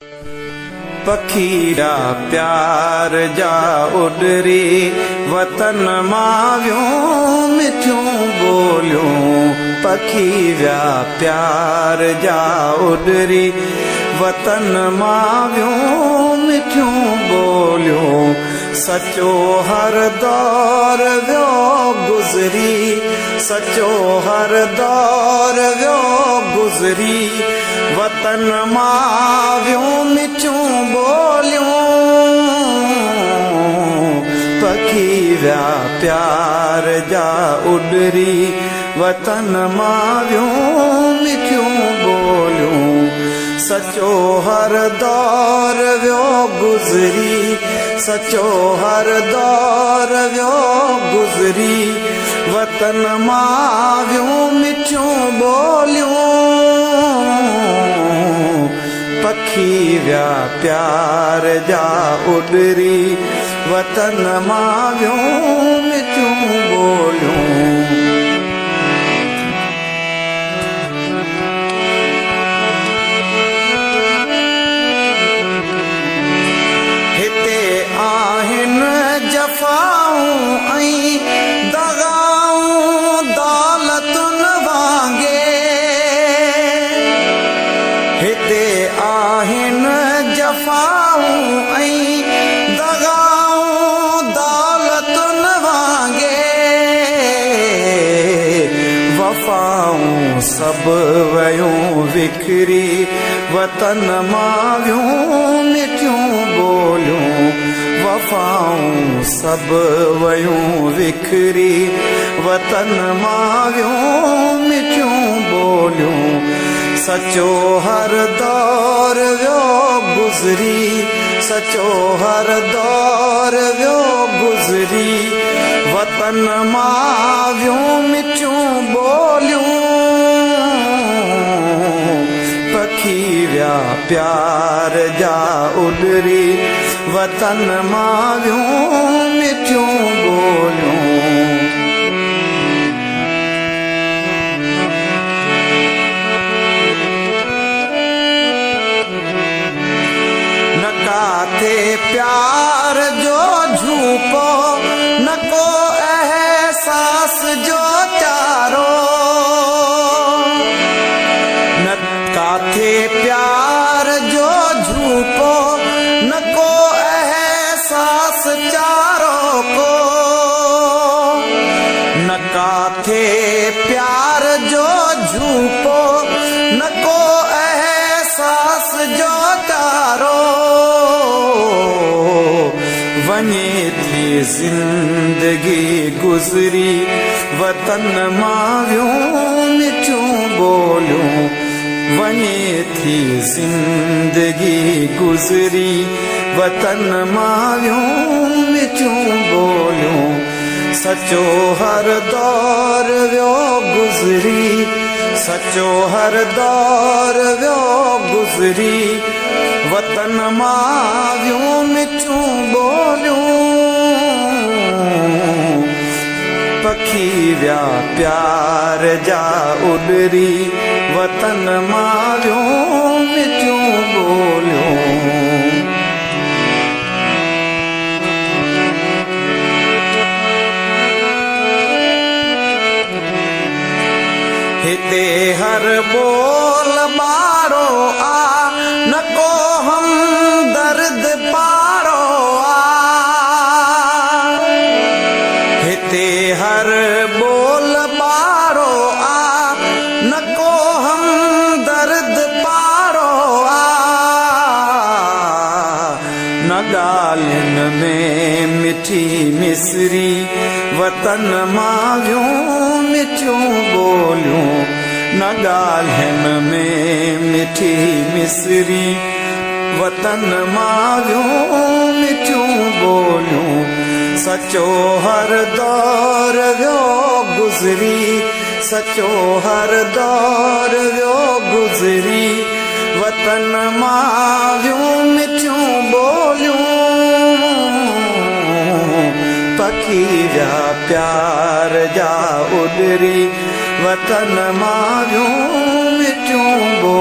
پکي ويا پيار جا اڏري، وطن مان ويون مٺيون ٻوليون. پکي ويا پيار جا اڏري، وطن مان ويون مٺيون ٻوليون. سچو هر دور ويو گذري، سچو هر دور ويو گذري، وطن مان ويون مٺيون ٻوليون. پکي ويا پيار جا اڏري، وطن مان ويون مٺيون ٻوليون. سچو هر دور ويو گذري، سچو هر دور ويو گذري، وطن مان ويون مٺيون ٻوليون. پکي ويا پيار جا اڏري، وطن مان ويون مٺيون ٻوليون. هتي آهن جفائون ۽ دغائون دولتن وانگي، هتي آهن جفائون ۽ دغائون دولتن وانگي، وفائون سڀ ويون وکري، وطن مان ويون مٺيون ٻوليون. وفائون سڀ ويون وکري، وطن مان ويون مٺيون ٻوليون. سچو هر دور ويو گذري، سچو هر دور ويو گذري، وطن مان ويون مٺيون ٻوليون. پکي ويا پيار جا اڏري، وطن مان ويون مٺيون ٻوليون. نه ڪاٿي پيار جو جهوپو، نه ڪو احساس جو چارو، نه ڪاٿي پيار جو جهوپو، نه ڪو احساس چارو ڪو، نه ڪاٿي پيار جو جهوپو، نه ڪو احساس جو چارو. وڃي ٿي زندگي گذري، وطن مان ويون مٺيون ٻوليون. وڃي ٿي زندگي گذري، وطن مان ويون مٺيون ٻوليون. سچو هر دور ويو گذري، سچو هر دور ويو گذري، وطن مان ويون مٺيون ٻوليون. پکي ويا پيار جا اڏري، وطن مان ويون مٺيون ٻوليون. هتي هر ٻول ٻارو آ، نه ڪو هم درد پارو آ، هتي هر ٻول ٻارو آ، نه ڪو هم درد پارو آ، نه ڳالهين ۾ مٺي مصري، وطن مان ويون مٺيون ٻوليون. نه ڳالهين ۾ مٺي مصري، وطن مان ويون مٺيون ٻوليون. سچو هر دور ويو گذري، سچو هر دور ويو گذري، وطن مان ويون مٺيون ٻوليون. پکي ويا پيار جا اڏري، وطن مان ويون مٺيون ٻوليون.